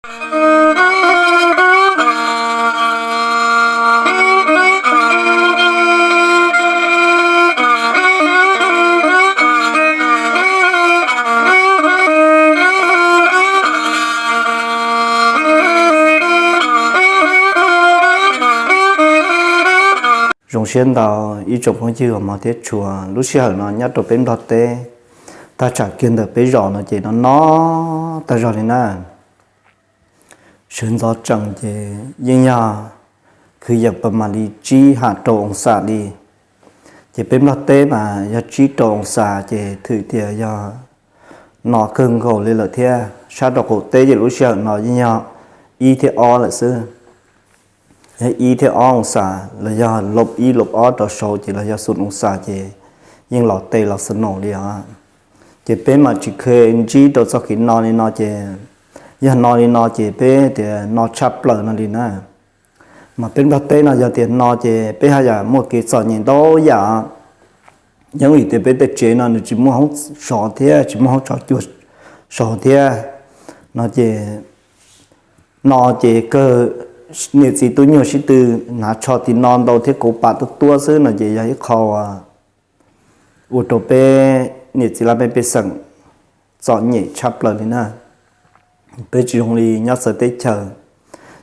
Zoo siab ntau ib tsoom phooj ywg uas hmov thiab tshua, lub sij hawm no nyob rau peb Nplog teb, tag tsam kiag ntawm peb zos no ces no no tag zog li na. Sawv ntxov tsees ces yeej yog kwv yees pas mam li tsib ham rau oo xas li. Ces peb Nplog teb mas yog tsib rau oo xas ces thwm tias yog no kawg nkaus li lawm thiab. Sab rau qaum teb ces lub sij hawm no yeej yog ib thiab ob lawm xwb. Yog ib thiab ob oo xas los yog lub ib lub ob rau saud ces los yog xoom oo xas ces yeej los tes los snow li os. Ces peb mam tsis kheev ntsib rau txoj kev no li no ces, yog no li no ces peb tias no tshaj plaws no li na. Mas peb Nplog teb no yog tias no ces peb haj yam muaj kev txom nyem ntau yam. Yeej vim tias peb tej tsev no nws tsis muaj hoob sov thiab tsis muaj hoob tso cua sov thiab no ces, no ces kawg niam txiv tub nyuag sib tw hnav tsho tim no ntau thiab kauv pam tuab tuab xwb no ces yog ib qho ua rau peb niam txiv laj mej pej xeem txom nyem tshaj plaws li na. Peb tsis zoo li nyob txawv teb chaws,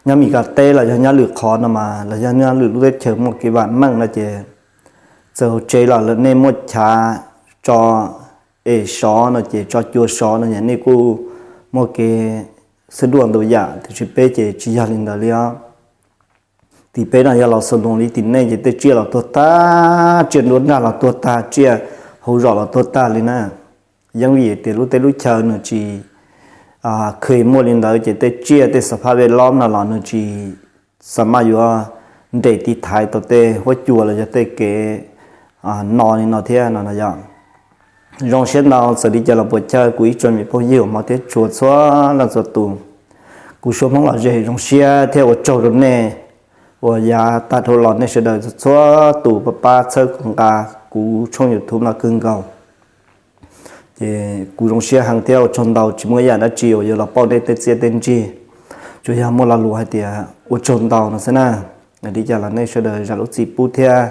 nyob Mis Kas teb los yog nyob lwm qhov no mas los yog nyob lwm lub teb chaws muaj kev vam meej no ces txawm hauv tsev los lawv nej muaj chav tso es sov no ces tso cua sov no ces nej kuj muaj kev xwb duaj ntau yam, tiam sis peb ces tsis yog li ntawd li os. Tim peb no yog los xaus ntoos li tim nej ces tej tsiaj los tuag tag, tsiaj nruab nrag los tuag tag, tsiaj hauv zos los tuag tag li na. Yeej vim tias lub teb lub chaw nws tsis kheev muaj li ntawd ces tej tsiaj tej xab phaj vej lob no los nws tsis xa maj yuav nres tiv thaiv tau tej huab cua los yog tej kev no li no thiab no yog. Zoo siab ntau, txawm li cas los puas chawj kuv ib tsoom me phooj ywg uas hmov thiab tshua txhua leej txhua tus. Kuv Suab Hmoob Lom Zem zoo siab thiab ua tsaug rau nej uas yav tag dhau los nej sawv daws txhua tus pab pab txhawb nqa kuv tshooj YouTube no kawg nkaus. Ces kuv zoo siab heev thiab ua tsaug ntau, tsis muaj ib yam dab tsi uas yuav los pauj nej tej txiaj tej ntsig, tsuas yog muaj lo lus hais tias ua tsaug ntau no xwb na. Li cas los nej sawv daws zam lub txim pub thiab.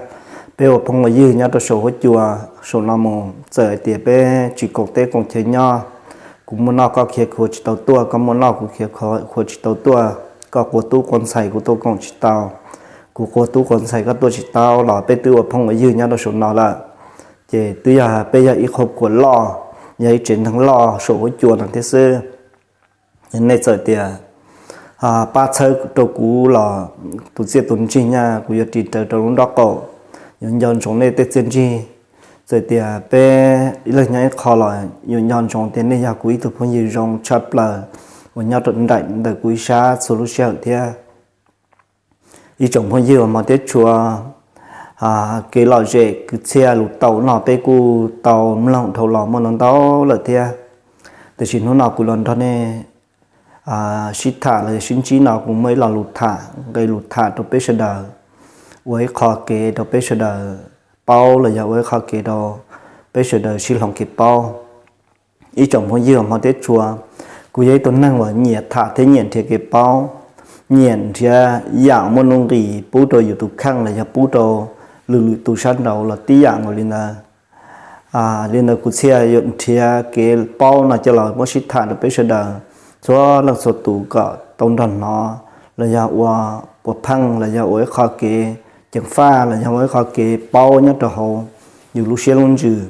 Peb ua phooj ua ywg nyob rau saum huab cua saum no mus, txawm hais tias peb tsis koom teb koom chaw nyob, kuv muaj noj koj khiav khuav tsis tau tuaj, koj muaj noj kuv khiav khuav tsis tau tuaj, koj quas tub quas ntxhais kuv tuaj koom tsis tau, kuv quas tub quas ntxhais koj tuaj tsis tau los peb twb ua phooj ua ywg nyob rau saum no lawm. Ces twb yog peb yog ib qho kuam loj, yog ib tsev neeg loj saum huab cua no thiab xwb. Nej txawm tias pab txhawb rau kuv los tus txiaj tus ntsig nyaj kuv yuav ris rawv rau lub nrob qaum, yuav nco ntsoov nej tej txiaj ntsig. Txawm tias peb ib leeg nyob ib qho los yuav nco ntsoov tias nej yog kuv ib tug phooj ywg zoo tshaj plaws uas nyob rau nraim ntawm kuv ib sab txhua lub sij hawm thiab. Ib tsoom phooj ywg uas hmov thiab tshua, kev lom zem kwv txhiaj lus tau no peb kuj tau mloog dhau los muaj ntau ntau lawm thiab. Tiam sis hnub no kuv los nrog nej sib tham los yog sib ntsib no kuv muaj ib lo lus tham, nqe lus tham rau peb sawv daws, ua ib qho kev rau peb sawv daws paub los yog ua ib qho kev rau peb sawv daws sib hloov kev paub. Ib tsoom phooj ywg uas hmov thiab tshua, kuv yog ib tug neeg uas nyiam tham thiab nyiam nrhiav kev paub, nyiam nrhiav yam muaj nuj nqis pub rau yus tus kheej los yog pub rau lwm lwm tus sab nraud los tib yam nkaus li ntawd. Li ntawd kuv thiaj yuav nrhiav kev paub no coj los muab sib tham rau peb sawv daws txhua leej txhua tus kom tau nrog hnov los yog ua puav pheej los yog ua ib qho kev ceev faj los yog ua ib qho kev paub nyob rau hauv yus lub siab lub ntsws,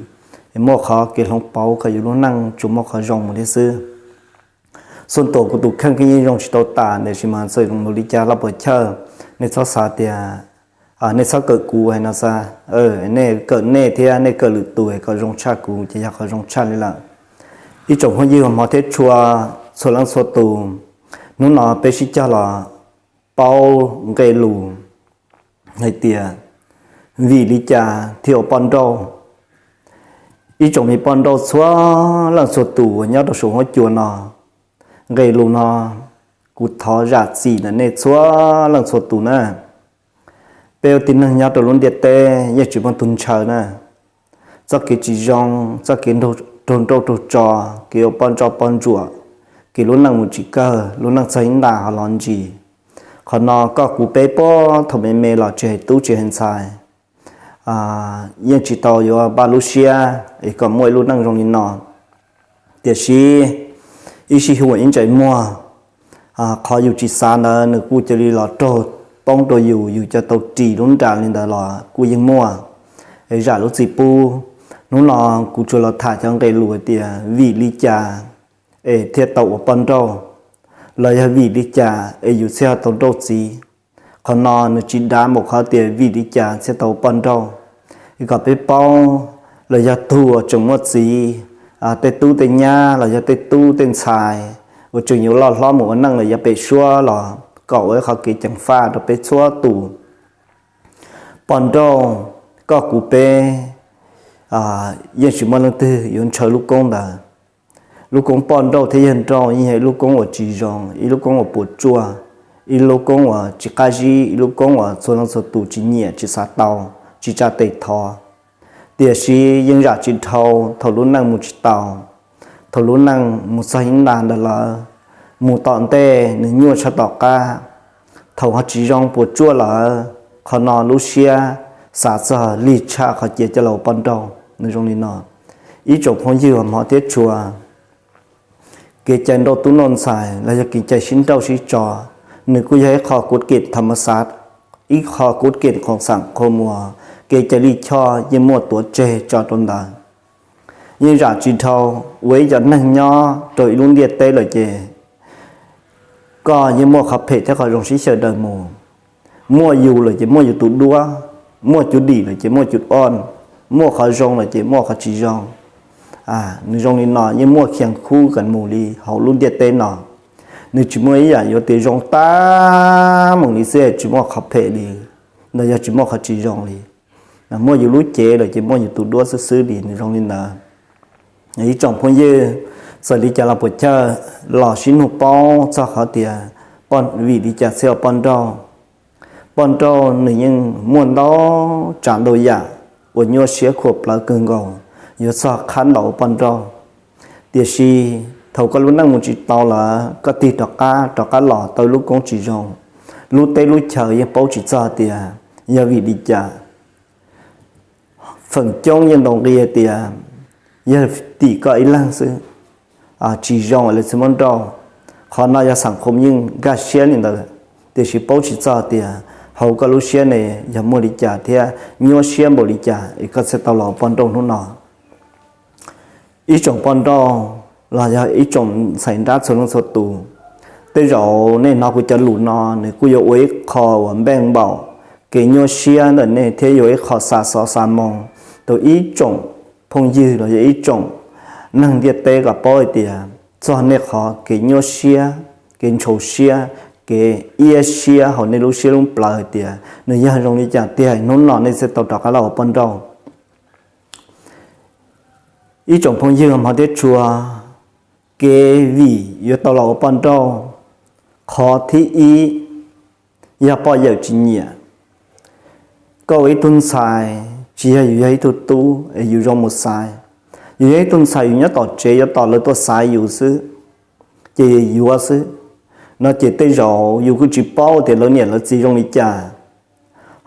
es muaj qhov kev hloov pauv kom yus lub neej tsuas muaj qhov zoo mus thiab xwb. Xub ntuas kuv tus kheej yeej zoo tsis tau tas, tiam sis mas txawm zoo li cas los puas chawj, nej txhob xav tias, nej txhob kawm kuv hais no xav, nej kawm nej thiab nej kawm lwm tus kom zoo tshaj kuv ces yog qhov zoo tshaj li lawm. Ib tsoom phooj ywg hmov thiab tshua txhua leej txhua tus, hnub no peb sib cog los paub nqe lus hais tias vim li cas thiaj ua poj nrauj. Ib tsoom me poj nrauj txhua leej txhua tus uas nyob rau saum huab cua no, nqe lus no kuv thov zam txim ntawm nej txhua leej txhua tus na. Peb ua tib neeg nyob rau lub ntiaj teb yeej tsis muaj tus ntshaw na. Txoj kev tsis zoo, txoj kev raug nrauj raug tso, kev ua poj nrauj poj ntsuam, kev lub neej mus tsis kawg, lub neej txog ib nta ho los ntsis. Qhov no koj kuv peb puag thaum me me los tsis hais tub tsis hais ntxhais, yeej tsis tau yuav npaj lub siab es kom muaj ib lub neej zoo li no. Tiam sis ib sij huam ib ntsais muag, qhov yus tsis xav ntawd nws kuj cia li los raug poob rau yus, yus cov tau ris lub nra li ntawd los kuj yeej muaj. Es zam lub txim pub, hnub no kuv tsuas los tham cov nqe lus tias vim li cas es thiaj tau ua poj nrauj, los yog vim li cas es yus thiaj tau nrauj txiv. Qhov no nws tsis dav npaum qhov tias vim li cas thiaj tau ua poj nrauj. Es kom peb paub, los yog tug uas tseem muaj txiv, tej tub tej nyab los yog tej tub tej ntxhais uas tseem yuav loj hlob mus ua neej los yuav pem suab los kom ua ib qhov kev ceev faj rau peb txhua tus. Poj nrauj, koj kuv peb yeej tsis muaj leej twg yuav ntshaw lub koob ntawd. Lub koob poj nrauj thiab yawg nrauj yeej yog ib lub koob uas tsis zoo, ib lub koob uas puas tsuaj, ib lub koob uas tsis qab zib, ib lub koob uas txhua leej txhua tus tsis nyiam, tsis xav tau, tsis tsa tes thov. Tiam sis yeej zam tsis dhau thaum lub neej mus tsis tau, thaum lub neej mus txog ib nta ntawd lawm, mus tom ntej nws nyuaj tshaj tom qab. Thaum ho tsis zoo puas tsuaj lawm, qhov no lub siab xav txog lig tshaj qhov cia coj los ua poj nrauj. Nws zoo li no, ib tsoom phooj ywg uas hmov thiab tshua, kev cai nrauj tub nrauj ntxhais los yog kev cai sib nrauj sib tso, nws kuj yog ib qho kuv kem tham mas xav, ib qho kuv kem qoom xam qhov muag, kev cai lij choj yeej muaj tuav tseg tso rau ntawd. Yeej zam tsis dhau, ua ib cov neeg nyob rau ib lub ntiaj teb lawm ces koj yeej muaj qhov phem thiab qhov zoo sib xyaw daws mus. Muaj yus lawm ces muaj yus tus duab, muaj cus dim lawm ces muaj cus ob, muaj qhov zoo lawm ces muaj qhov tsis zoo. Nws zoo li no yeej muaj khiam khub kawg mus li hauv lub ntiaj teb no. Nws tsis muaj ib yam yuav tias zoo tag mus li xwb, tsis muaj qhov phem li, los yog tsis muaj qhov tsis zoo li. Muaj yus lub cev lawm ces muaj yus tus duab xwb xwb li, nws zoo li ntawd. Ib tsoom phooj ywg, txawm li cas los puas chawj, los sib nug paub txog qhov tias vim li cas thiaj ua poj nrauj. Poj nrauj nws yeej muaj ntau tsav ntau yam uas nyuaj siab khuam plawv kawg nkaus yuav txog qhab ntaus ua poj nrauj. Tiam sis thaum koj lub neej mus tsis tau lawm, koj tig rov qab rov qab los tau lub koob tsis zoo, lub teb lub chaw yeej paub tsis txog tias yog vim li cas. Feem coob yeej ntaus nqi tias yog tim koj ib leeg xwb, tsis zoo lawv thiaj muab nrauj. Qhov no yog xam qhov yeej nkag siab li ntawd, tiam sis paub tsis txog tias hauv koj lub siab ne yog muaj li cas thiab nyuaj siab npaum li cas es koj thiaj tau los poj nrauj hnub no. Ib tsoom poj nrauj los yog ib tsoom ntxhais nrab txhua leej txhua tus, tej zaum nej hnov kuv cov lus no nws kuj yuav ua ib qho uas npeej npaum kev nyuaj siab ntawm nej thiab yuav ua ib qho xa xov xa moo rau ib tsoom phooj ywg los yog ib tsoom neeg ntiaj teb kom paub hais tias txog nej qhov kev nyuaj siab, kev ntshau siab, kev iab siab hauv nej lub siab lub plawv hais tias nws yog zoo li cas tiag hnub no nej thiaj tau rov qab los ua poj nrauj. Ib tsoom phooj ywg hmov thiab tshua, kev vim yuav tau los ua poj nrauj, qhov thib ib yog poj yawm tsis nyiam. Koj ua ib tug ntxhais tsis yog yus yog ib tug tub es yus zoo mus xaiv. Yus yog ib tug ntxhais yus nyob tom tsev yuav tos lawv tuaj xaiv yus xwb, ces yuav xwb. No ces tej zaum yus kuj tsis paub tias lawv niam lawv txiv zoo li cas.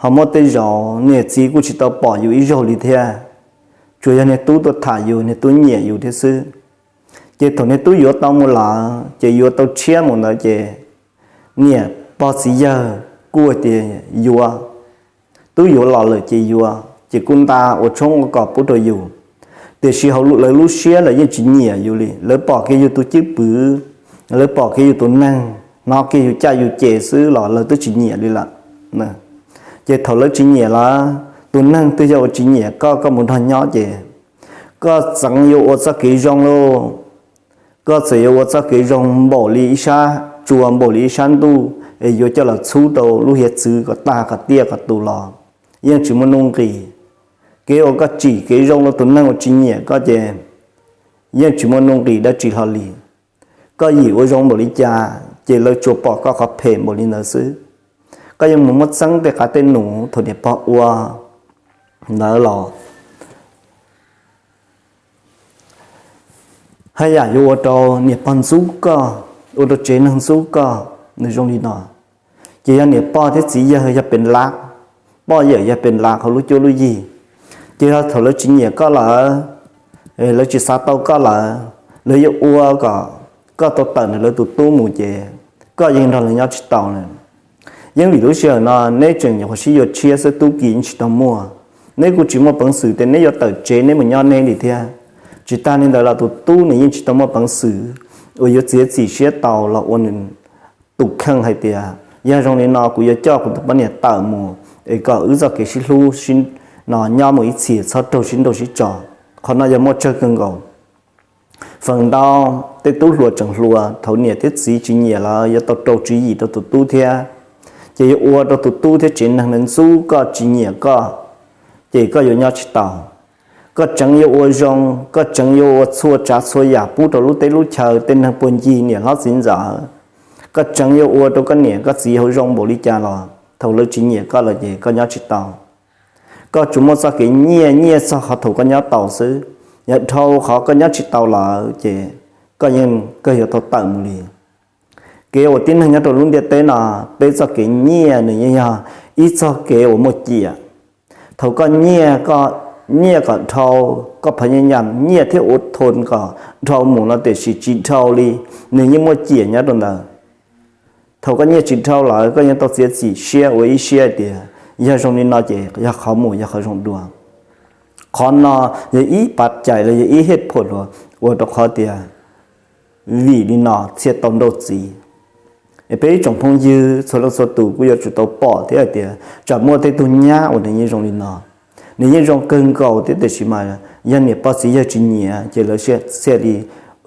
Ho muaj tej zaum niam txiv kuj tsis tau pom yus ib zaug li thiab, tsuas yog niag tub tuaj tham yus, niag tub nyiam yus thiab xwb. Ces thaum niag tub yuav tau mus lawm ces yuav tau tshiab mus ntawd ces niam pog txiv yawg kuj tias yuav, tub yuav los lawm ces yuav, ces kuj nta ua tshoob ua kos pub rau yus. Tiam sis hauv lawv lub siab lawv yeej tsis nyiam yus li, lawv pom kiag yus tus cwj pwm, lawv pom kiag yus tus neeg, hnov kiag yus caj yus ces xwb los lawv twb tsis nyiam li lawm. Ces thaum lawv tsis nyiam lawm, tus neeg twg yog uas tsis nyiam koj, koj mus nrog nyob ces koj txeev yuav ua txoj kev zoo lauj. Koj txawm yuav ua txoj kev zoo npaum li ib sab tsua, npaum li ib sab ntuj es yuav coj los txhub rau lub hiav txwv kom tag kom tiaj kom tus los yeej tsis muaj nuj nqis. Kev uas koj tsim kev zoo rau tus neeg uas tsis nyiam koj ces yeej tsis muaj nuj nqis dab tsi hlo li. Koj yim ua zoo npaum li cas ces lawv tsuas pom koj qhov phem npaum li ntawd xwb. Koj yuav mus muab txeeb tej qav tej num thaum niam pog ua ntawd los Haj yam yuav ua rau niam pog ntxub koj, ua rau tsev neeg ntxub koj, nws zoo li no. Ces yog niam pog thiab txiv yawg yog pes lav, poj yawm yog pes lav hauv lub cuab lub yig, ces yog thaum lawv tsis nyiam koj lawm, lawv tsis xav tau koj lawm, lawv yuav ua kom koj tau tawm ntawm lawv tus tub mus ces koj yeej nrog lawv nyob tsis tau lawm. Yeej vim lub sij hawm no neb tseem nyuam qhuav sib yuav tshiab xwb, tub ki yeej tsis tau muaj, neb kuj tsis muaj peev xwm tias neb yuav tawm tsev neb mus nyob neb li thiab. Tsis tas li ntawd los tus tub nws yeej tsis tau muaj peev xwm uas yuav txiav txim siab tau los ua nws tus kheej hais tias yog zoo li no kuv yuav coj kuv tus poj niam tawm mus es kom wb txoj kev sib hlub no nyob mus ib txhis, txhob raug sib nrauj sib tso. Qhov no yog muaj tsawg kawg nkaus. Feem ntau tej tub hluas tseem hluas, thaum niam thiab txiv tsis nyiam lawm yuav tau rau tswv yim rau tus tub thiab, ces yuav ua rau tus tub thiab tsev neeg ntxub koj, tsis nyiam koj, ces koj yuav nyob tsis tau. Koj tseem yuav ua zoo, koj tseem yuav ua txhua tsav txhua yam pub rau lub teb lub chaw, tej neeg puag ncig, niam hlob txiv ntxawm, koj tseem yuav ua rau koj niam koj txiv hauv zoo npaum li cas los thaum lawv tsis nyiam koj lawm ces koj nyob tsis tau. Koj tsuas muaj txoj kev nyiaj, nyiaj txog qhov thaum koj nyob tau xwb, yog dhau qhov koj nyob tsis tau lawm ces koj yeej kawg yuav tau tawm mus li. Kev ua tib neeg nyob rau lub ntiaj teb no, peb txoj kev nyiaj nws yeej yog ib txoj kev uas muaj ciam. Thaum koj nyiaj, koj nyiaj kom dhau, koj phav nyaj nyam nyiaj thiab ua thoo kom dhau mus no, tiam sis tsis dhau li, nws yeej muaj ciam nyob rau ntawd. Thaum koj nyiaj tsis dhau lawm koj yeej tau txiav txim siab ua ib siab hais tias yog zoo li no ces yog qhov mus yog qhov zoo dua. Qhov no yog ib pav cai los yog ib hej phom ua rau qhov tias vim li no thiaj tau nrauj txiv. Es peb ib tsoom phooj ywg txhua leej txhua tus kuj yuav tsum tau pom thiab hais tias tsam muaj tej tug nyab uas nws yeej zoo li no, nws yeej zoo kawg nkaus thiab tiam sis mas yog niam pog txiv yawg tsis nyiam ces lawv thiaj li,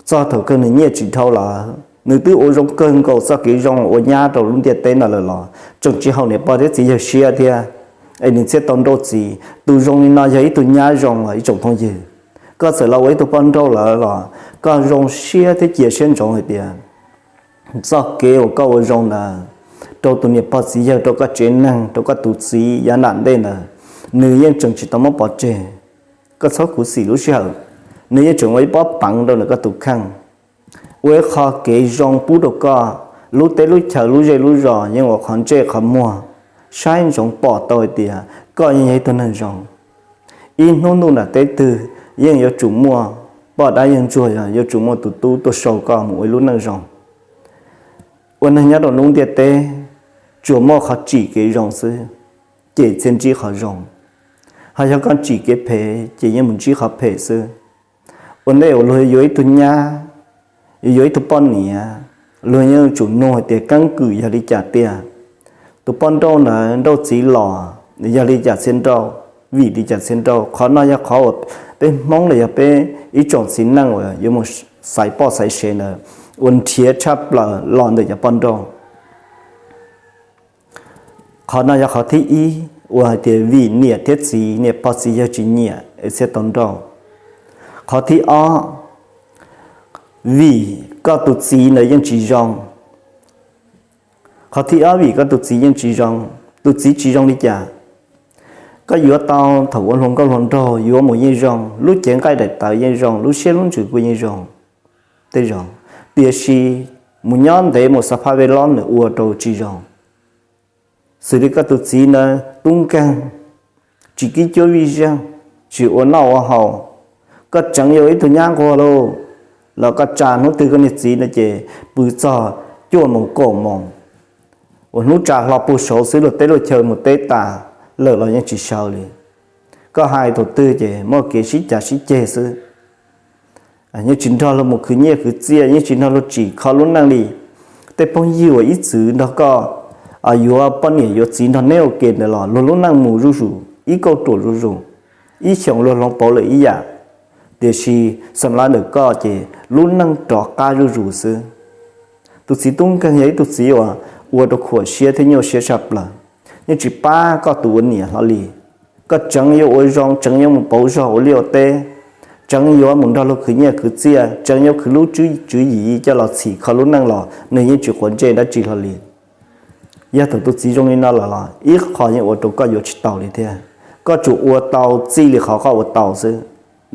txog thaum kawg nws nyiaj tsis dhau lawm, nws twb ua zoo kawg nkaus txoj kev zoo ua nyab rau lub ntiaj teb no lawm los tseem tsis haum niam pog thiab txiv yawg siab thiab, es nws thiaj tau nrauj txiv. Tus zoo li no yog ib tug nyab zoo los ib tsoom phooj ywg, koj txawm los ua ib tug poj nrauj lawm los koj zoo siab thiab cia siab ntsoov hais tias txoj kev uas koj ua zoo ntawd rau tus niam pog txiv yawg, rau koj tsev neeg, rau koj tus txiv yav nram ntej ntawd, nws yeej tseem tsis tau muab pov tseg. Koj txhob khuv xim lub sij hawm, nws yeej tseem ua ib pob peev rau ntawm koj tus kheej, ua ib qho kev zoo pub rau koj. Lub teb lub chaw, lub zej lub zos yeej ua qhov ntsej qhov muag saib ntsoov pom tau hais tias koj yeej yog ib tug neeg zoo. Ib hnub ntuj nram teb twg yeej yuav tsum muaj poj dab yawg ntsuag, yuav tsum muaj tus tub tuaj sau koj mus ua ib lub neej zoo. Ua neeg nyob rau lub ntiaj teb tsuas muaj qhov tsim kev zoo xwb, ces thiaj ntsib qhov zoo. Ho yog koj tsim kev phem ces yeej mus ntsib qhov phem xwb. Ua ntej uas luag yuav ib tug nyab, yuav ib tug poj niam, luag yeej tsum nug hais tias keeb kwm yog li cas tiag. Tus poj nrauj ntawd nrauj txiv los yog li cas thiaj nrauj, vim li cas thiaj nrauj. Qhov no yog qhov uas peb Hmoob los yog peb ib tsoom txiv neej uas yuav mus xaiv poj xaiv sev ntawd ua nrhiav tshaj plaws los ntawm cov poj nrauj. Qhov no yog qhov thib ib uas hais tias vim niam thiab txiv, niam pog txiv yawg tsis nyiam es thiaj tau nrauj. Qhov thib ob, vim koj tus txiv ntawd yeej tsis zoo. Qhov thib ob vim koj tus txiv yeej tsis zoo. Tus txiv tsis zoo li cas? Koj yuav tau thaum ua hluas nkauj hluas nraug yuav mus yeej zoo, lub cev nqaij daim tawv yeej zoo, lub siab lub ntsws kuj yeej zoo, tej zoo. Tiam sis mus nyob ntev mus xav phaj vej lob nws ua rau tsis zoo. Xws li koj tus txiv ntawd tub nkeeg, tsis kib cuab vij zeeg, tsis ua noj ua haus, koj tseev yuav ib tug nyab nquag lauj, los koj tsa hnub twg koj niag txiv no ces pw txog cuaj moos kaum moos, uas hnub tsa hlo puag saud xwb, luag teb luag chaw mus teb tas lawm los yeej tsis sawv li. Koj hais thaum twg ces muaj kev sib cav sib ceg xwb. Yeej tsis nrog luag mus khwv nyiaj khwv txiaj, yeej tsis nrog luag tsim kho lub neej li. Tej phooj ywg uas ib txwm nrog koj yuav poj niam yuav txiv nrog neb ua ke ntawd los luag lub neej mus zuj zus, ib kauj ruam zuj zus, ib xyoos luag hloov pauv lawm ib yam, tiam sis xam lav ntawm koj ces lub neej rov qab zuj zus xwb. Tus txiv tub nkeeg yog ib tug txiv uas ua rau khuam siab thiab nyuaj siab tshaj plaws, yeej tsis pab koj tus ua niam hlo li. Koj tseev yuav ua zoo, tseev yuav mus pauv zog ua liaj ua teb, tseev yuav mus nrog luag khwv nyiaj khwv txiaj, tseev yuav khwv lub tswv yim coj los txhim kho lub neej los nws yeej tsis quav ntsej dab tsi hlo li. Yog thaum tus txiv zoo li no lawm los ib qho yeej ua rau koj yuav tsis tau li thiab. Koj tsuas ua tau txij li qhov koj ua tau xwb.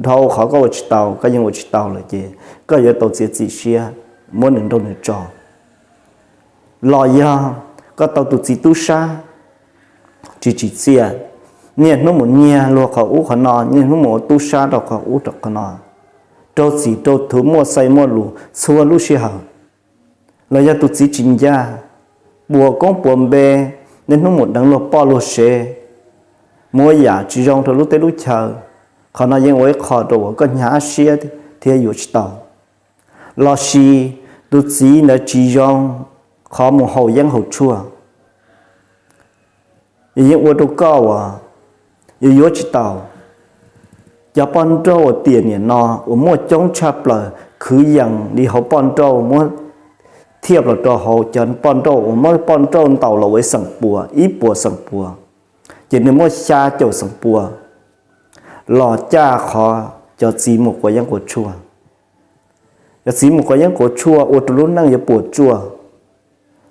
dhau qhov koj ua tsis tau, koj yeej ua tsis tau lawm ces koj yuav tau txiav txim siab muab nws nrauj nws tso. Los yog koj tau tus txiv tub sab tsis tsim txiaj, niaj hnub mus nyiag luag qhov ub qhov no, niaj hnub mus ua tub sab rau qhov ub rau qhov no, raug txim raug thuv muaj xaiv muaj lus txhua lub sij hawm. Los yog tus txiv tsis ncaj, puas koob puas npe, niaj hnub mus deev luag poj luag sev, muab yam tsis zoo rau lub teb lub chaw, qhov no yeej ua ib qho rau uas koj hnyav siab thiab yuav tsis tau. Los sis tus txiv ntawd tsis zoo, qhov mus haus yeeb haus tshuaj, yeej ua rau koj uas yuav yuav tsis tau. Cov poj nrauj uas tiam niam no uas muaj coob tshaj plaws khwv yees li hauv poj nrauj muab thiaj los rau hauv cov poj nrauj uas muab poj nrauj ntaus los ua ib xeem pua, ib puas xeem pua, ces nws muaj xya caum xeem pua los caj qhov cov txiv mus quav yeeb quav tshuaj. Cov txiv mus quav yeeb quav tshuaj ua rau lub neej yuav puas tsuaj,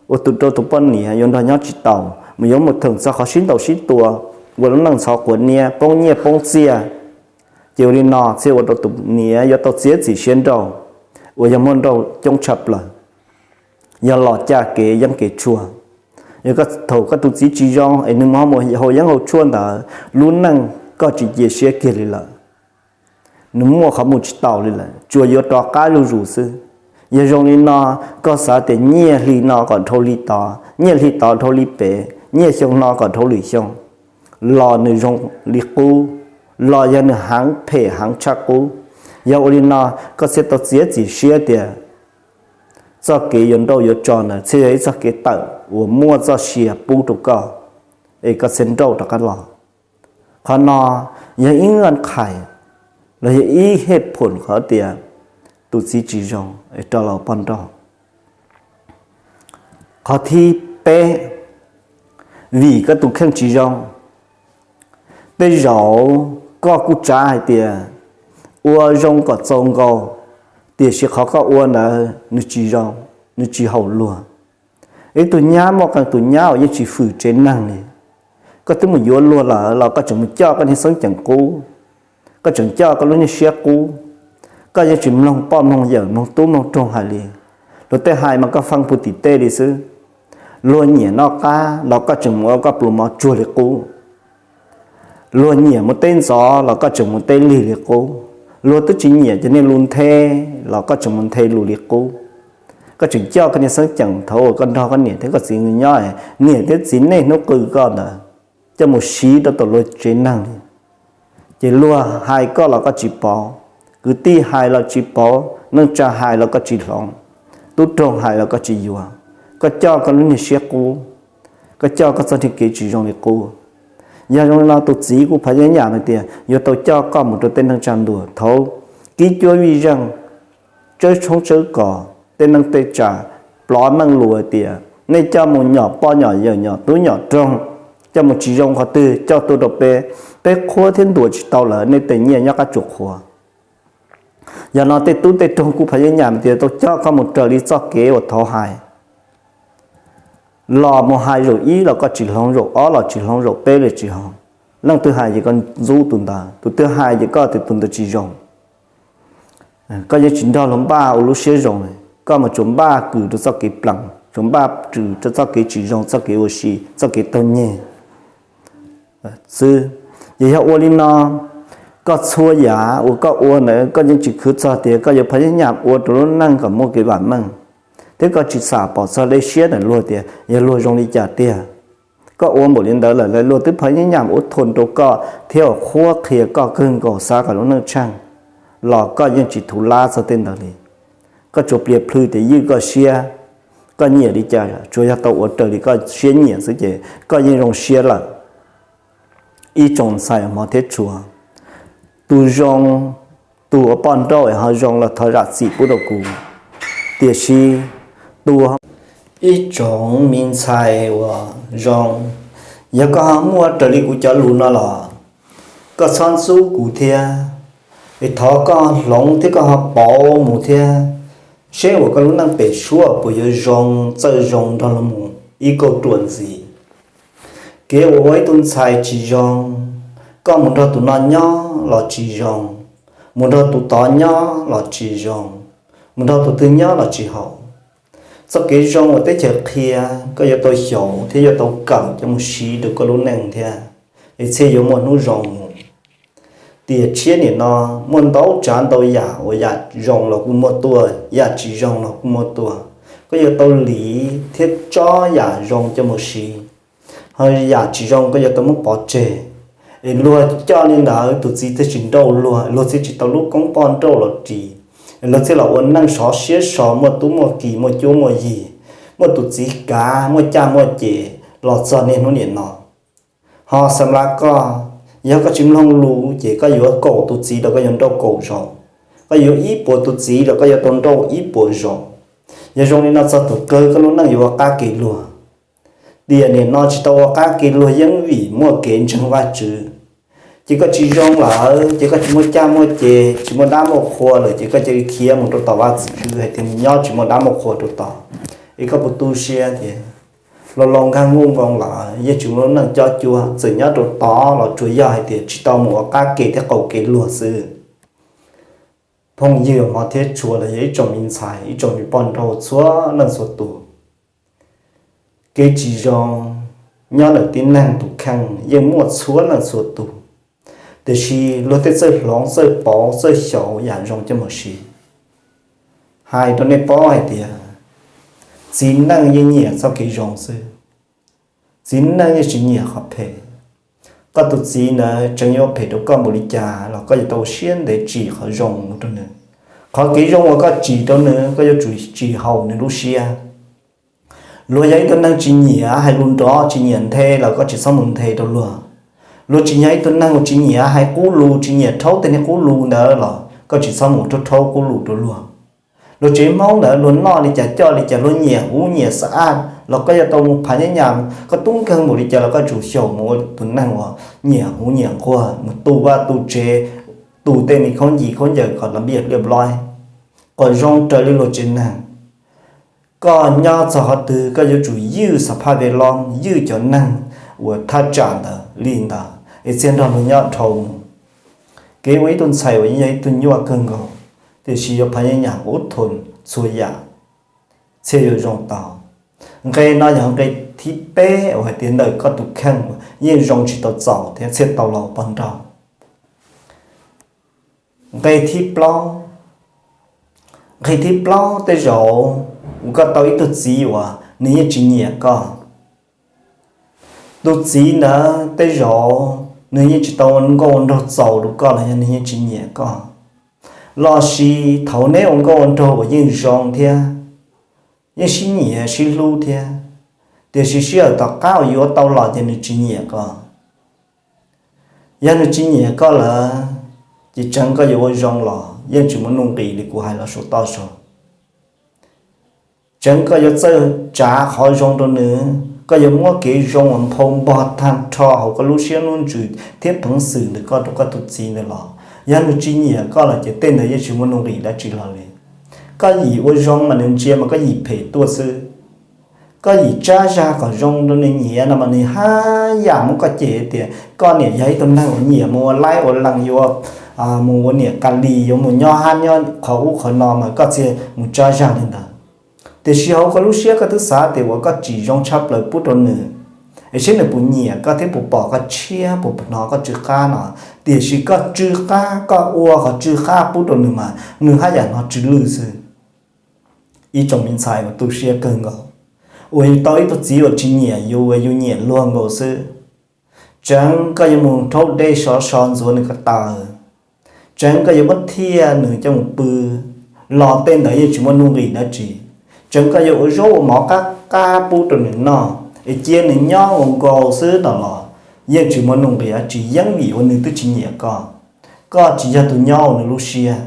ua tus rau tus poj niam yuav nrog nyob tsis taus, mus yuav mus theem txog qhov sib ntaus sib tua, ua lub neej ntxhov quav niab poob nyiaj poob txiaj. Ces ua li no thiaj ua rau tus niam yuav tau txiav txim siab nrauj, uas yog muaj nrauj coob tshaj plaws, yog los caj kev yeeb kev tshuaj. Yog thaum koj tus txiv tsis zoo es nws mus haus yeeb haus tshuaj ntawd, lub neej koj tsis cia siab kiag li lawm. Nws muaj qhov mus tsis taus li lawm, tsuas yuav rov qab zuj zus xwb. Yog zoo li no, koj xav tias nyiaj hli no kom dhau hli tod, nyiaj hli tod dhau hli pem, nyiaj xyoo no kom dhau lwm xyoo, los nws zoo li qub, los yog nws heev phem heev tshaj qub. Yog ua li no, koj thiaj tau txiav txim siab tias txoj kev yuav nrauj yuav tso ntawd thiaj yog ib txoj kev tawm uas muaj txoj sia pub rau koj, es koj thiaj nrauj rov qab los. Qhov no yog ib nqaj qhais los yog ib hej phom qhov tias tus txiv tsis zoo es rau los poj nrauj. Qhov thib peb, vim koj tus kheej tsis zoo. Tej zaum koj kuj tsav hais tias ua zoo kom txaus nkaus, tiam sis qhov koj ua ntawd nws tsis zoo, nws tsis haum luag. Ib tug nyab muaj qee tus nyab uas yeej tsis fwm tsev neeg li. Koj twb mus yuav luag lawm los koj tseem mus coj koj niag xeeb ceem qub, koj tseem coj koj lub niag siab qub. Koj yeej tsis mloog poj mloog yawm mloog tub mloog roog hais li. Luag tej hais mas koj fee pug tim tej li xwb. Luag nyiam noj qab los koj tseem mus ua koj pluas mov tsuag li qub. Luag nyiam mus teb ntxov los koj tseem mus teb lig li qub. Luag twb tsis nyiam cov niag lus nthe los koj tseem mus nthe lus li qub. Koj tseem coj koj niag xeeb ceem thaum uas koj nrog koj niam thiab koj txiv nyob, niam thiab txiv niaj hnub qw koj ntawd, coj mus siv rau tom luag tsev neeg li. Ces luag hais koj los koj tsis pauv, kwv tij hais los tsis pauv, neej tsa hais los koj tsis hloov, tub roog hais los koj tsis yuav. Koj coj koj lub niag siab qub, koj coj koj txoj niag kev tsis zoo li qub. Yog zoo li no tus txiv kuj phav yeeb yam hais tias yuav tau coj koj mus rau tej neej tsa ntuag thaum kib cuab vij zeej, tsawb tshoob tsawb kos, tej neej tej tsa, plov meej lus hais tias nej coj mus nyom poj nyom yawm nyom tub nyom roog, coj mus tsis zoo qhov twg coj tuaj rau peb, peb qhuab thiab ntuas tsis tau lawm, nej tej nyiaj nyob qab tsuas qhuav. Yog no tej tub tej roog kuj phav yeeb yam hais tias tau coj koj mus raws li txoj kev uas thaud hais. Los mus hais zaum ib los koj tsis hloov, zaum ob los tsis hloov, zaum peb los tsis hloov. Leej twg hais ces koj ntxub tus ntawd, tus twg hais ces koj tias tus ntawd tsis zoo. Koj yeej tsis nrog luag npaj ua lub siab zoo, koj mas tsuas npaj kws rau txoj kev plees, tsuas npaj kws rau txoj kev tsis zoo, txoj kev ua si, txoj kev taug nyeg xwb. Ces yog ua li no, koj txhua yam uas koj ua ntawd koj yeej tsis khwv txog tias koj yuav phav yeeb yam ua rau lub neej kom muaj kev vam meej, thiab koj tsis xam pom txog dej siab ntawm luag tias yog luag zoo li cas tiag. Koj ua npaum li ntawd lawm luag twb phav yeeb yam ua thuam rau koj thiab ua qhuab qhia koj kawg nkaus xav kom lub neej tsheej, los koj yeej tsis thum lab txog tej ntawd li. Koj tsuas plias plhws tias ywj koj siab, koj nyiam li cas tsuas yog tau ua raws li koj siab nyiam xwb ces koj yeej zoo siab lawm. Ib tsoom ntxhais hmov thiab tshua, tus zoo, tus uas poj nrauj es ho zoo los thov zam txim pub rau kuv. Tiam sis tus, ib tsoom me ntxhais uas zoo, yog koj ho muaj raws li kuv cov lus no los koj txhob ntxub kuv thiab, es thov koj hloov thiab koj ho pauv mus thiab, seb uas koj lub neej pem suab puas yuav zoo txawj zoo nrog luag mus ib kauj ruam ntxiv. Kev uas ua ib tug ntxhais tsis zoo, koj mus nrog tus no nyob los tsis zoo, Mus nrog tus tod nyob los tsis zoo, mus nrog tus twg nyob los tsis haum. Txoj kev zoo uas teb chaws qhia, koj yuav tau xyaum thiab yuav tau kawm coj mus siv rau koj lub neej thiab, es thiaj yuav muaj hnub zoo mus. Tiam tshiab nim no muaj ntau tsav ntau yam uas yam zoo los kuj muaj tuaj, yam tsis zoo los kuj muaj tuaj. Koj yuav tau liv thiab tso yam zoo coj mus siv, ho yam tsis zoo koj yuav tau muab pov tseg. Es luag coj li ntawd tus txiv thiaj tsis nrauj luag, luag thiaj tsis tau lub koob poj nrauj los ris, luag thiaj los ua neej sov siab so, muaj tub muaj ki, muaj cuab muaj yig, muaj tus txiv kav, muaj caj muaj ces los txog niaj hnub nim no. Ho xam lab koj, yog koj tsis mloog lus ces koj yuav kaum tus txiv los koj yuav nrauj kaum zaus, koj yuav ib puas tus txiv los koj yuav tau nrauj ib puas zaus. Yog zoo li no txog tus kawg koj lub neej yuav ua qab kev luag. Tiam nim no tsis tau ua qab kev luag yeej vim muaj kev ntseeg Vajtswv. Ces koj tsis zoo lawm ces koj tsis muaj caj muaj ces, tsis muaj dab muaj qhua lawm ces koj cia li khiav mus rau tom Vajtswv hais tias mus nyob tsis muaj dab muaj qhua rau tod. Es koj puas tu siab tias los laus nkag nkuj nkoos lawm yeej tsis muaj lub neej cob cuab, txawm nyob rau tod los tsuas yog hais tias tsis tau mus ua qab kev thiab qaum kev luag xwb. Phooj ywg hmov thiab tshua los yog ib tsoom me ntxhais, ib tsoom me poj nrauj txhua leej txhua tus, kev tsis zoo nyob ntawm tib neeg tus kheej yeej muaj txhua leej txhua tus. Tiam sis luag tej txawj hloov, txawj pauv, txawj xyaum yam zoo coj mus siv. Hais rau nej paub hais tias txiv neej yeej nyiam txoj kev zoo xwb, txiv neej yeej tsis nyiam qhov phem. Koj tus txiv ntawd tseem yuav phem rau koj npaum li cas los koj yuav tau ua siab ntev tsim qhov zoo mus rau nws. Qhov kev zoo uas koj tsim rau nws koj yuav tsum tsim haum nws lub siab. Luag yog ib tug neeg tsis nyiam hais lus nrov, tsis nyiam nthe los koj tsis txhob mus nthe rau luag. Luag tsis yog ib tug neeg uas tsis nyiam hais qub lus, tsis nyiam rhaub tej niag qub lus ntawd los koj tsis txhob mus rhaub rhaub qub lus rau luag. Luag tsev Hmoob ntawd luag noj li cas coj li cas, luag nyiam huv nyiam xab aj los koj yuav tau mus phav nyab nyam, koj tub nkeeg npaum li cas los koj tsum xyaum mus ua tus neeg uas nyiam huv nyiam nquag, mus tu vaj tu tsev, tu tej me khaub ncaws khaub ncaws kom los npiaj liaj nplob, kom zoo raws li luag tsev neeg. Koj nyob txog qhov twg koj yuav tsum ywj xab phaj ve loob, ywj cov neeg uas thaj tsam ntawd li ntawd es thiaj nrog luag nyob dhau mus. Kev ua ib tug ntxhais uas yeej yog ib tug nyuaj kawg nkaus, tiam sis yuav phav nyab nyam ub thum txhua yam thiaj yuav zoo tau. Nqe no yog nqe thib peb uas hais tias ntawm koj tus kheej yeej zoo tsis tau txaus thiab thiaj tau los poj nrauj. Nqe thib plaub, nqe thib plaub tej zaum uas koj tau ib tug txiv uas nws yeej tsis nyiam koj. Tus txiv ntawd tej zaum nws yeej tsis tau ua nkauj ua nraug txaus rau koj los yog nws yeej tsis nyiam koj. Los sis thaum neb ua nkauj ua nraug uas yeej zoo thiab, yeej sib nyiam sib hlub thiab, tiam sis sij hawm tom qab uas yuav tau los ces nws tsis nyiam koj. Yog nws tsis nyiam koj lawm, ces tseev koj yuav ua zoo los yeej tsis muaj nuj nqis li kuv hais los saum toj saud. Tseev koj yuav txawj tsav qhov zoo rau nws, koj yuav muab kev zoo uas nphau npog tag nrho hauv koj lub siab lub ntsws thiab peev xwm ntawm koj rau koj tus txiv ntawd los, yog nws tsis nyiam koj los ces tej ntawd yeej tsis muaj nuj nqis dab tsi hlo li. Koj yim ua zoo mas nws ntsia mas koj yim phem tuaj xwb. Koj yim tsab zag kom zoo rau nws nyiam no mas nws haj yam muab koj cem tias koj niam yog ib tug neeg uas nyiam mus ua laib ua lees, yuav mus ua niam Kalis, yuav mus nyob hab nyob qhov ub qhov no mas koj thiaj mus tsab zag li ntawd. Tiam sis hauv koj lub siab koj twb xav tias uas koj tsim zoo tshaj plaws pub rau nws, es seb nws puas nyiam koj thiab puas pom koj tshiab, puas hnov koj tsw qab no. Tiam sis koj tsw qab, koj ua qhov tsw qab pub rau nws mas nws haj yam hnov tsw lwj xwb. Ib tsoom me ntxhais uas tu siab kawg nkaus, uas yus tau ib tug txiv uas tsis nyiam yus uas yus nyiam luag nkaus xwb, tseev koj yuav mus rhaub dej sov so ntxuav nws ko taw, tseev koj yuav muab thiaj nws coj mus pw los tej ntawd yeej tsis muaj nuj nqis dab tsi. Tseev koj yuav ua zaub ua mov qab qab pub rau nws noj es cia nws nyob ua nkaus xwb no los yeej tsis muaj nuj nqis dab tsi, yeej vim uas nws twb tsis nyiam koj. Koj tsis yog tus nyob ua nws lub siab.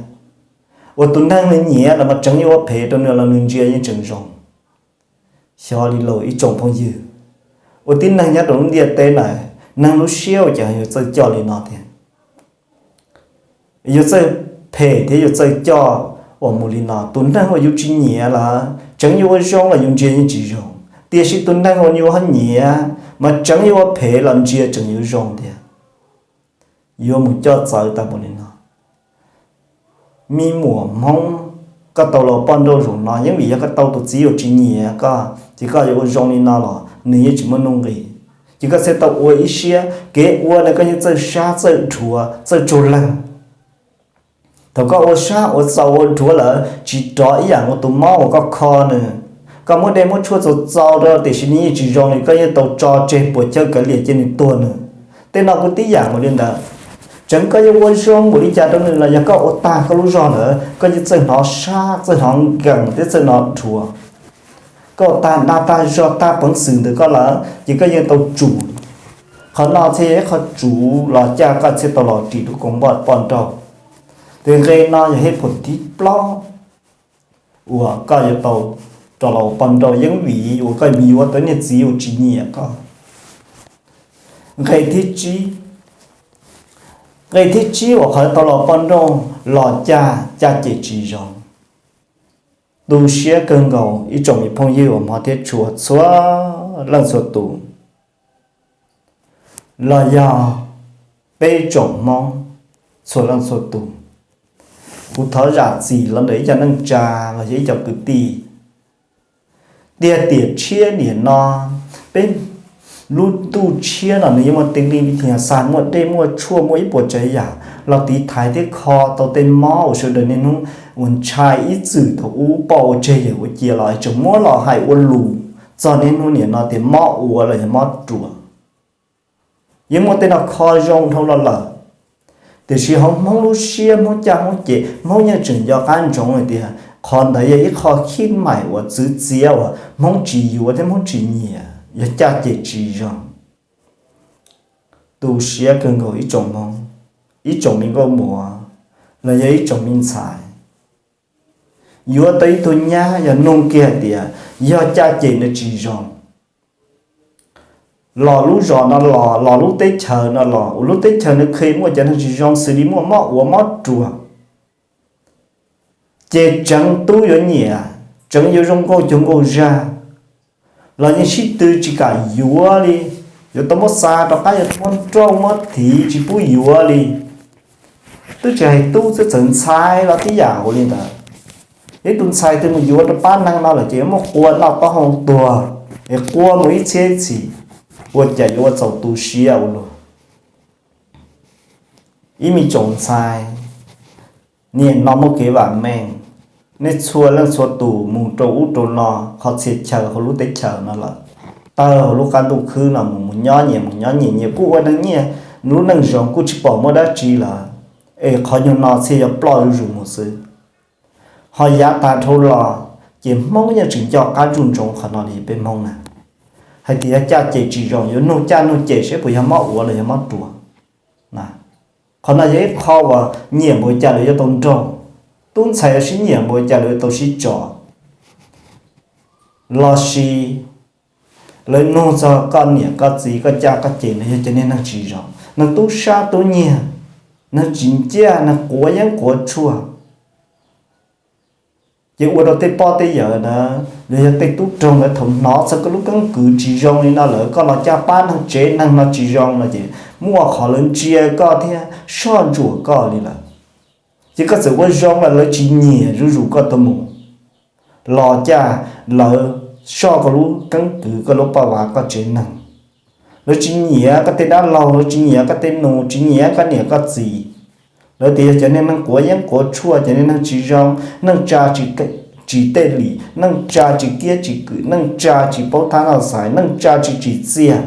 Uas tus neeg nws nyiam los mas tseev yuav ua phem rau nws los nws ntsia yeej tseem zoo. Xyov li los ib tsoom phooj ywg, ua tib neeg nyob rau lub ntiaj teb na, neeg lub siab ua cas yuav txawj coj li no tiag. Yuav txawj phem thiab yuav txawj coj uas mus li no. Tus neeg uas yus tsis nyiam lawm tseev yuav ua zoo los yus ntsia yeej tsis zoo, tiam sis tus neeg uas yus ho nyiam mas tseev yuav ua phem los ntsia tseem yuav zoo tiag. Yuav mus coj txawv tau npaum li no. Me muam Hmoob, koj tau los poj nrauj zaum no yeej vim yog koj tau tus txiv uas tsis nyiam koj, ces koj yuav ua zoo li no los nws yeej tsis muaj nuj nqis. Ces koj thiaj tau ua ib siab kev ua no koj yeej txawj sab txawj dhuav txawj tsaug leeg. Thaum koj ua sab ua txaus ua dhuav lawm tsis rov ib yam nkaus tus mob uas koj kho nws. Koj muab dej muab tshuaj txaus txaus rau tiam sis nws yeej tsis zoo li, koj yeej tau tso tseg puas chawj kav liam cia nws tuag nws. Tej no kuj tib yam nkaus li ntawd. Tseev koj yuav ua zoo npaum li cas rau nws los yog koj ua tag koj lub zog lawm koj yeej txawj hnov sab txawj hnov nkees thiab txawj hnov dhuav. Koj ua tag dag tag zog tag peev xwm ntawm koj lawm ces koj yeej tau tsum. Qhov no thiaj yog ib qho tsuv los caj koj thiaj tau los ris lub koom poj nrauj. Ces nqe no yog hej phuam thib plaub uas koj yuav tau rov los ua poj nrauj yeeb vim uas koj yuav tau niag txiv uas tsis nyiam koj. Nqe thib tsib, nqe thib tsib uas qhov tau los poj nrauj los caj caj ces tsis zoo. Tu siab kawg nkaus ib tsoom me phooj ywg uas hmov thiab tshua txhua leej txhua tus, los yog peb tsoom Hmoob txhua leej txhua tus. Kuv thov zam txim los ntawm ib co neej tsa los yog ib co kwv tij. Tiag tiam tshiab niam no, peb lub ntuj tshiab no nws yeej muaj teeb li vij thas xas muaj dej muaj tshuaj muaj ib puas tsav yam los tiv thaiv thiab kho tau tej mob uas sawv daws niaj hnub uas ntshai ib txwm thaum ub poj ua tseg yawm ua cia los tseem muab los hais ua lus txog niaj hnub niam no tias mob ua los yog mob ruas. Yeej muaj tej no kho zoo dhau los lawm. Tiam sis hauv Hmoob lub siab Hmoob caj Hmoob ces Hmoob yeej tseem nco qab ntsoov hais tias qhov ntawd yog ib qho khib maim uas txwv txiav uas Hmoob tsis yuav thiab Hmoob tsis nyiam, yog caj ces tsis zoo. Tu siab kawg nkaus ib tsoom Hmoob, ib tsoom me nkauj muam los yog ib tsoom me ntxhais, yuav tau ib tug nyab yog nug kiag hais tias yog caj ces nws tsis zoo los lub zos no los los lub teb chaws no los uas lub teb chaws nws kheev muaj cov neeg tsis zoo xws li muaj mob ua mob ruas, ces tseev tub yuav nyiam, tseev yuav zoo nkauj cuag nkauj zag, los yeej sib tw tsis kam yuav li. Yuav tau muab xa rov qab, yuav tau muab nrauj muab thiv tsis pub yuav li. Twb tsis hais tub xwb, txawm ntxhais los tib yam nkaus li ntawd. Ib tug ntxhais twg mus yuav rau pab neeg no lawm ces yuav muab qua noj taub hau tuag, es qua mus ib txhiab ib txhis, ua cas yuav ua txaus tu siab ua luaj. Ib me tsoom ntxhais, niaj no muaj kev vam meej, nej txhua leej txhua tus mus rau ub rau no, qhov txhia chaw hauv lub teb chaws no lawm, tawg hauv lub qab ntuj khwb no mus, mus nyob nyias mus nyob nyias, nyias kuj ua neej nyias, lub neej zoo kuj tsis pom muaj dab tsi lawm, es qhov nyuag no thiaj yog ploj zuj zus mus xwb. Ho yav tag dhau los ces Hmoob yeej tsis nco qab ntsoov qhov no li peb Hmoob na. Hais tias yog caj ces tsis zoo, yuav nug caj nug ces seb puas yog mob ua los yog mob ruas. Qhov no yog ib qho uas nyiam npaum cas lawv yuav tau nrauj, tub ntxhais yuav sib nyiam npaum cas lawv yuav tau sib tso. Lossis lawv nug txog koj niam koj txiv koj caj koj ces no yog cov niag neeg tsis zoo, neeg tub sab tub nyiag, neeg tsis nciaj, neeg quav yeeb quav tshuaj. Ces ua rau tej poj tej yawm na, los yog tej tub rog ntawd thaum hnov txog koj lub keeb kwm tsis zoo li no lawm, koj los caj pab neeg tsev neeg no tsis zoo no ces muaj qhov lawv ntsia koj thiab soj ntsuam koj li lawm. Ces koj txawm ua zoo los lawv tsis nyiam zuj zus koj tuaj mus, los caj lawv soj koj lub keeb kwm koj lub paj vav koj tsev neeg. Lawv tsis nyiam koj tej dab laug, lawv tsis nyiam koj tej nus, tsis nyiam koj niam koj txiv. Lawv tias yog cov niag neeg quav yeeb quav tshuaj, cov niag neeg tsis zoo, neej tsa tsis tej lim, neej tsa tsis kiab tsis kwm, neej tsa tsis paub thab noj xaiv, neej tsa tsis tsim txiaj.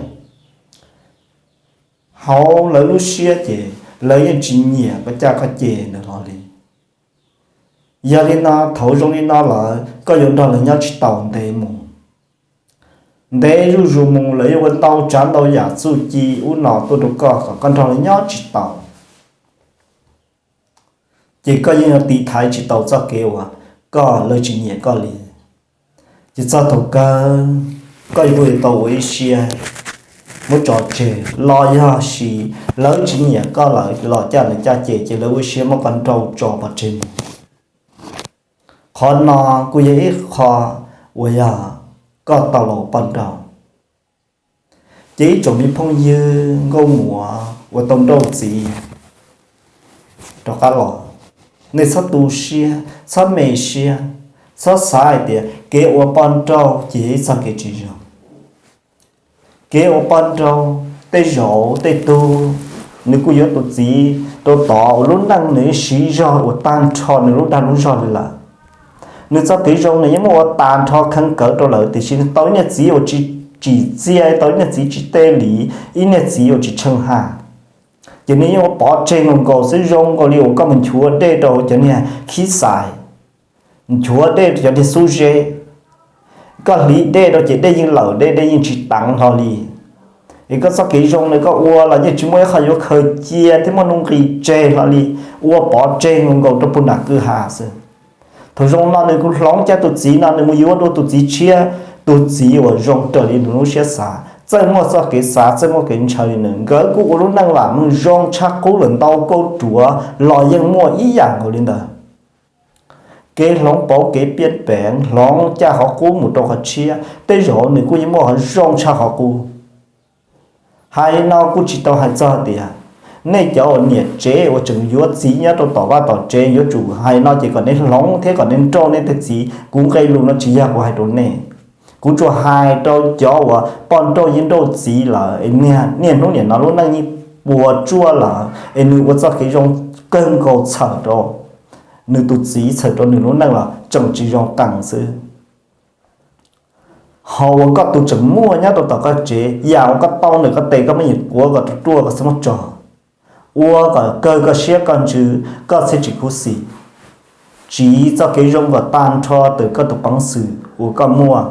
Hauv lawv lub siab ces lawv yeej tsis nyiam koj caj koj ces ntawd hlo li. Yog li no thaum zoo li no lawm koj yuav nrog lawv nyob tsis taus ntev mus. Ntev zuj zus mus lawv yuav ua ntau tsav ntau yam txuj ci ub no tuaj rau koj kom koj nrog lawv nyob tsis taus. Ces koj yeej yuav tiv thaiv tsis tau txoj kev uas koj, lawv tsis nyiam koj li. Ces txog thaum kawg koj yuav kuj yuav tau ua ib siab muab tso tseg los yog sis lawv tsis nyiam koj lawm los caj lawv caj ces ces lawv ua ib siab muab koj nrauj tso pov tseg mus. Qhov no kuj yog ib qho uas yog koj tau los poj nrauj. Ces ib tsoom me phooj ywg nkauj muam uas tau nrauj txiv rov qab los, Nej txhob tu siab, txhob me siab, txhob xav hais tias kev ua poj nrauj ces yog ib txoj kev tsis zoo. Kev ua poj nrauj tej zaum tej tug nws kuj yuav tus txiv rau tod uas lub neej nws siv zog ua tag nrho nws lub dag lub zog li lawm. Nws txoj kev zoo nws yeej muaj ua tag nrho kheev kawv rau lawm, tiam sis nws tau ib niag txiv uas tsis tsim txiaj, tau ib niag txiv tsis tej li, ib niag txiv uas tsis tsheej haj, ces nws yeej ua pov tseg nkaus nkaus xwb, zoo nkaus li uas koj mus nchuav dej rau cov niag khib xais, nchuav dej rau cov niag xub zeb, koj hliv dej rau ces dej yeej lawm, dej dej yeej tsis teev hlo li. Es koj txoj kev zoo nws koj ua los yeej tsis muaj ib qho yuav khaws cia thiab muaj nuj nqis tseg hlo li, ua pov tseg nkaus nkaus rau puag nram kwj ha xwb. Thaum zoo no nws kuj hloov caj tus txiv no nws mus yuav dua tus txiv tshiab, tus txiv uas zoo raws li nws lub siab xav, txawj muaj txoj kev xav, txawj muaj kev ntshaw li nws, nkawd kuj ua lub neej vam meej zoo tshaj qub lawm ntau kauj ruam los yeej muaj ib yam nkaus li ntawd. Kev hloov pauv kev piaj peev, hloov caj qhov qub mus rau qhov tshiab, tej zaum nws kuj yeej muaj qhov zoo tshaj qhov qub. Hais li no kuj tsis tau hais txog tias nej cov uas niam tsev uas tseem yuav txiv nyob rau tom vaj tom tsev yuav tsum hais no ces kom nej hloov thiab kom nej nrauj nej tej txiv. Kuv nqe lus no tsis yog kuv hais rau nej. Kuv tsuas hais rau cov uas poj nrauj yeej nrauj txiv lawm es niaj hnub nim no lub neej yeej puas tsuaj lawm es nws ua txoj kev zoo kawg nkaus txhawm rau nws tus txiv, txhawm rau nws lub neej los tseem tsis zoo qees xwb. Ho uas koj tus tseem muaj nyob rau tom koj tsev, yam uas koj tau ntawm koj tes koj muab nyem quav kom ruaj ruaj koj txhob muab tso, ua kom kawg koj siab koj ntsws, koj thiaj tsis khuv xim. Tsiv txoj kev zoo kom tag nrho ntawm koj tus peev xwm uas koj muaj,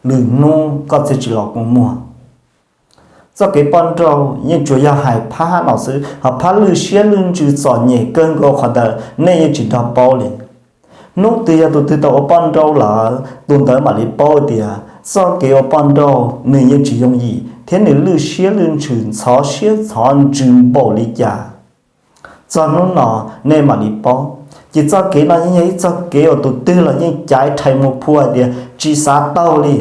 lwm hnub koj thiaj tsis los kua muag. Txoj kev poj nrauj yeej tsuas yog hais phab no xwb, ho phab lwj siab lwj ntsws txom nyem kawg nkaus qhov ntawd nej yeej tsis nrog paub li. Hnub twg yog tus twg tau ua poj nrauj lawm tus ntawd mam li paub tias txoj kev ua poj nrauj nws yeej tsis yooj yim thiab nws lwj siab lwj ntsws ntxhov siab ntxhov ntsws npaum li cas. Txog hnub no nej mam li paub, ces txoj kev no yeej yog ib txoj kev uas tus twg los yeej caiv rhais mus phua hais tias tsis xav taug li.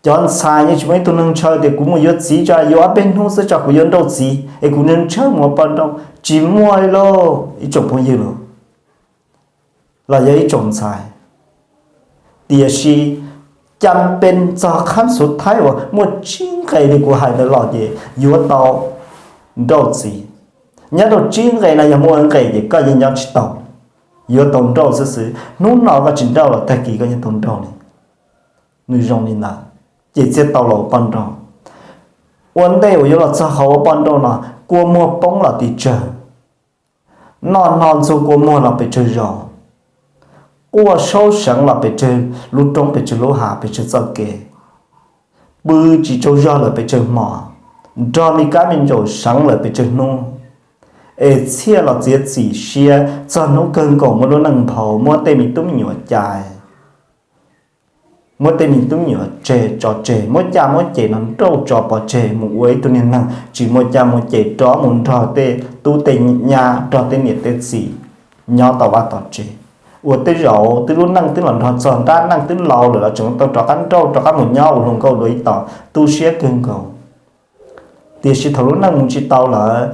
Cov ntxhais yeej tsis muaj ib tug neeg ntshaw tias kuv mus yuav txiv tso yuav ob peb hnub xwb tso kuv yuav nrauj txiv es kuv ntshaw mus ua poj nrauj, tsis muaj li lauj ib tsoom phooj ywg los yog ib tsoom ntxhais. Tiam sis cas pes txog qhab xuv thaib uas muaj tsib nqe li kuv hais ntawd los ces yuav tau nrauj txiv. Nyob rau tsib nqe no yog muaj nqe ces koj yeej nyob tsis tau, yuav tau nrauj xwb xwb. Hnub no koj tsis nrauj los tag kis koj yeej tau nrauj li. Nws zoo li ntawd, ces thiaj tau los ua poj nrauj. Ua ntej uas yuav los txog qhov ua poj nrauj no, kua muag poob los tim tsawg, noj hno ntxuag kua muag los pes tsawg zaus, quaj saub seev los pes tsawg lub roob, pes tsawg lub hav, pes tsawg txoj kev, pw tsis tsaug zog lawm pes tsawg hmo, nrog me kab me ntsaum seev lawm pes tsawg hnub, es thiaj los txiav txim siab txog hnub kawg nkaus muab lub neej nphau, muab tej me tub me nyuam cais, muab tej me tub me nyuam tseg tso tseg, muab caj muab ces no nrauj tso pov tseg mus ua ib tug niag neeg tsis muaj caj muaj ces rov mus nrog tej tub tej nyab, nrog tej niam tej txiv nyob tom vaj tom tsev, uas tej zaum twb lub neej twb los nrog txog nrab neej twb laus lawm los tseem tau rov qab nrauj rov qab mus nyob ua hluas nkauj dua ib tog, tu siab kawg nkaus. Tiam sis thaum lub neej mus tsis tau lawm,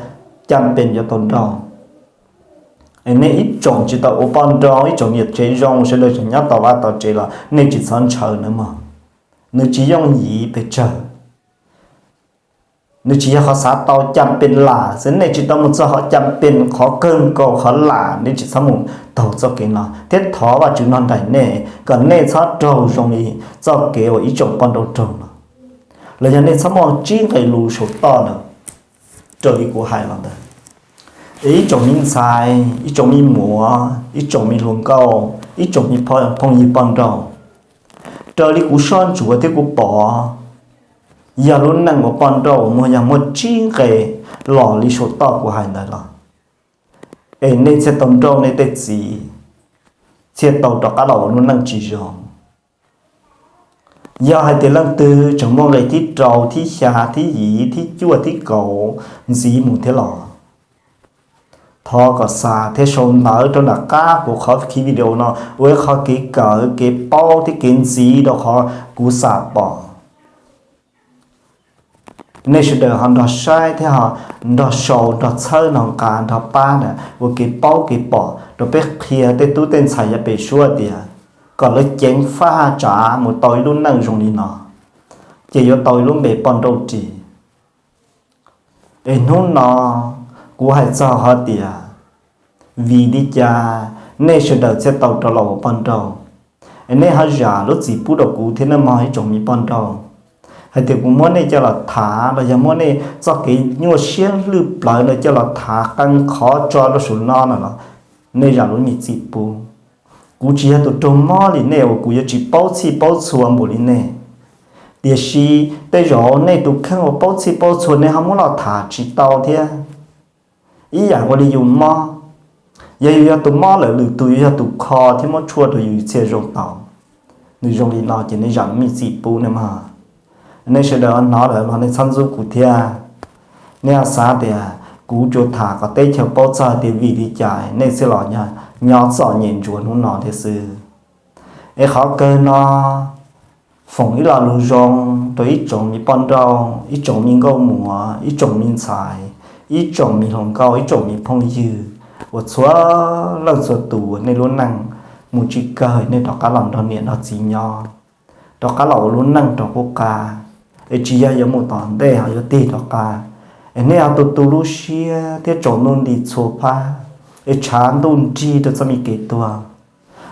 cas pes yuav tau nrauj. Es nej ib tsoom tsis tau ua poj nrauj, ib tsoom niam tsev zoo sawv daws tseem nyob tom vaj tom tsev los nej tsis txhob ntshaw nawb mog. Nws tsis yooj yim pes tsawg. Nws tsis yog qhov xav tau cas pes lam xwb, nej tsis tau mus txog qhov cas pes qhov kawg nkaus qhov lam, nej tsis txhob mus taug txoj kev no thiab thov Vajtswv nrog nraim nej kom nej txhob raug zoo li txoj kev uas ib tsoom poj nrauj raug no. Los yog nej txhob muaj tsib nqe lus saum toj lawm raws li kuv hais los ntawd. Es ib tsoom me ntxhais, ib tsoom me muam, ib tsoom me hluas nkauj, ib tsoom me phooj ywg poj nrauj, raws li kuv soj ntsuam thiab kuv pom, yog lub neej ua poj nrauj uas muaj, yog muaj tsib nqe los li saum toj kuv hais ntawd los, es nej thiaj tau nrauj nej tej txiv, thiaj tau rov qab los ua lub neej tsis zoo. Yog hais tias leej twg tseem muaj nqe thib rau, thib xya, thib yim, thib cuaj, thib kaum ntxiv mus thiab los, thov kom xa thiab sau ntawv rau nram qab kuv qhov video no ua ib qho kev kawm, kev paub thiab kev ntxiv rau qhov kuv xa pom. Nej sawv daws ho nrog saib thiab ho nrog sau nrog txhawb nrog nqa nrog pab ntawm ua kev paub kev pom rau peb qhia tej tub tej ntxhais yav pem suab tias kom lawv ceev faj tsav mus tau ib lub neej zoo li no, ces yuav tau ib lub npe poj nrauj ris. Es hnub no kuv hais txog hais tias vim li cas nej sawv daws thiaj tau rov los ua poj nrauj, es nej ho zam lub txim pub rau kuv thiab nej mog ib tsoom me poj nrauj, hais tias kuv muab nej coj los thav los yog muab nej txoj kev nyuaj siab lwj plawv no coj los thav qee qhov tso rau saum no no los nej zam lub me txim pub. Kuv tsis yog tus raug mob li nej uas kuv yuav tsis paub txhij paub txhua npaum li nej, tiam sis tej zaum nej tus kheej uas paub txhij paub txhua nej ho muab los tham tsis tau thiab. Ib yam ua li yus mob, yog yus yog tus mob lawm lwm tus yuav yog tus kho thiab muab tshuaj rau yus txhia zoo tau. Nws zoo li no ces nej zam lub me txim pub nej mog. Nej sawv daws hnov lawm los nej txhob ntxub kuv thiab. Nej xav tias kuv tsuas tham kom teb chaws paub txog tias vim li cas nej thiaj los nyob txom nyem ntsuav hnub no thiab xwb. Es qhov kawg no foom ib lo lus zoo rau ib tsoom me poj nrauj, ib tsoom me nkauj muam, ib tsoom me ntxhais, ib tsoom me hluas nkauj, ib tsoom me phooj ywg uas txhua leej txhua tus nej lub neej mus tsis kawg nej rov qab los nrog niam nrog txiv nyob, rov qab los ua lub neej rov qub qab, es tsis yog yuav mus tom ntej ho yuav tig rov qab. Es nej ho tu tu lub siab thiab tsaus ntuj nti txhua phab, es tshav ntuj nrig rau txoj me kev tuag.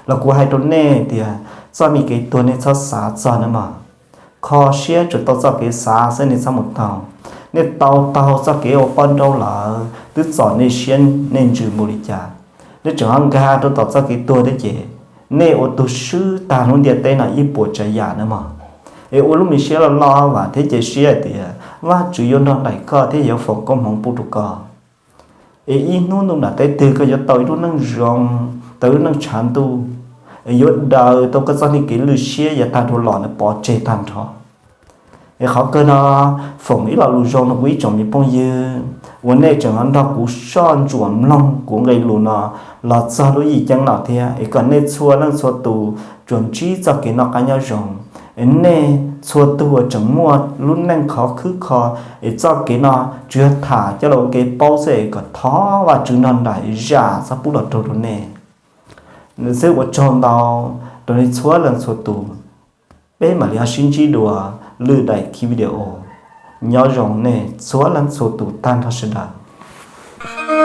Los kuv hais rau nej tias txoj me kev tuag nej txhob xav txog na mog. Kho siab tsuas tau txoj kev xav xwb nej txhob mus taug. Nej tau taug txoj kev ua poj nrauj lawm twb txom nej siab nej ntsws npaum li cas, nej tseem ho nkag rau tom txoj kev tuag thiab ces nej ua tug swb tag lub ntiaj teb no ib puas tsav yam na mog. Es ua lub me siab loj loj vam thiab cia siab hais tias Vajtswv yuav nrog nraim koj thiab yuav foom koob hmoov pub rau koj. Es ib hnub ntuj nram teb twg koj yuav tau ib lub neej zoo, tau ib lub neej tshav ntuj, es yuav daws tau koj txoj niag kev lwj siab yav tag dhau los ntawd pov tseg tag nrho. Es qhov kawg no, foom ib lo lus zoo rau kuv ib tsoom me phooj ywg uas nej tseem nrog kuv soj ntsuam mloog kuv nqe lus no los txog lub yim ceeb no thiab, es kom nej txhua leej txhua tus tsuas ntsib txoj kev noj qab nyob zoo. Es nej txhua tus uas tseem muaj lub neej khov khwb kho, es txoj kev no tsuas yog tham coj los ua kev paub xwb, es kom thov Vajtswv nrog nraim zam txhob pub los raug rau nej. Xwb ua tsaug ntau rau nej txhua leej txhua tus. Peb mam li ho sib ntsib dua lwm daim video. Nyob zoo nej txhua leej txhua tus tag nrho sawv daws.